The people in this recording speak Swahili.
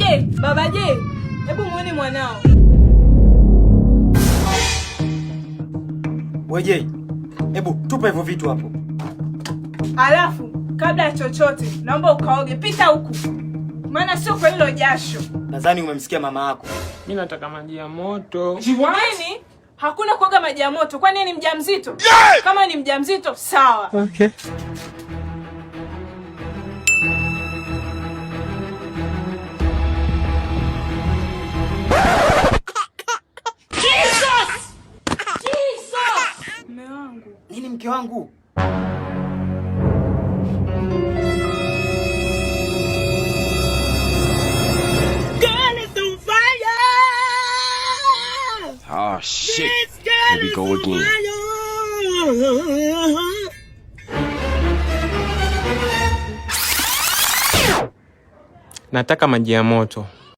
J, Baba J, hebu muone mwanao. Weje, hebu tupa hivyo vitu hapo. Alafu kabla ya chochote naomba ukaoge, pita huku, maana sio kwa hilo jasho. Nadhani umemsikia mama yako. Mi nataka maji ya moto. Nini? Hakuna kuoga maji ya moto. Kwani ni mjamzito? Kama ni mjamzito sawa. Okay. Mume wangu. Nini mke wangu? Oh shit. Here we go again. Nataka maji ya moto.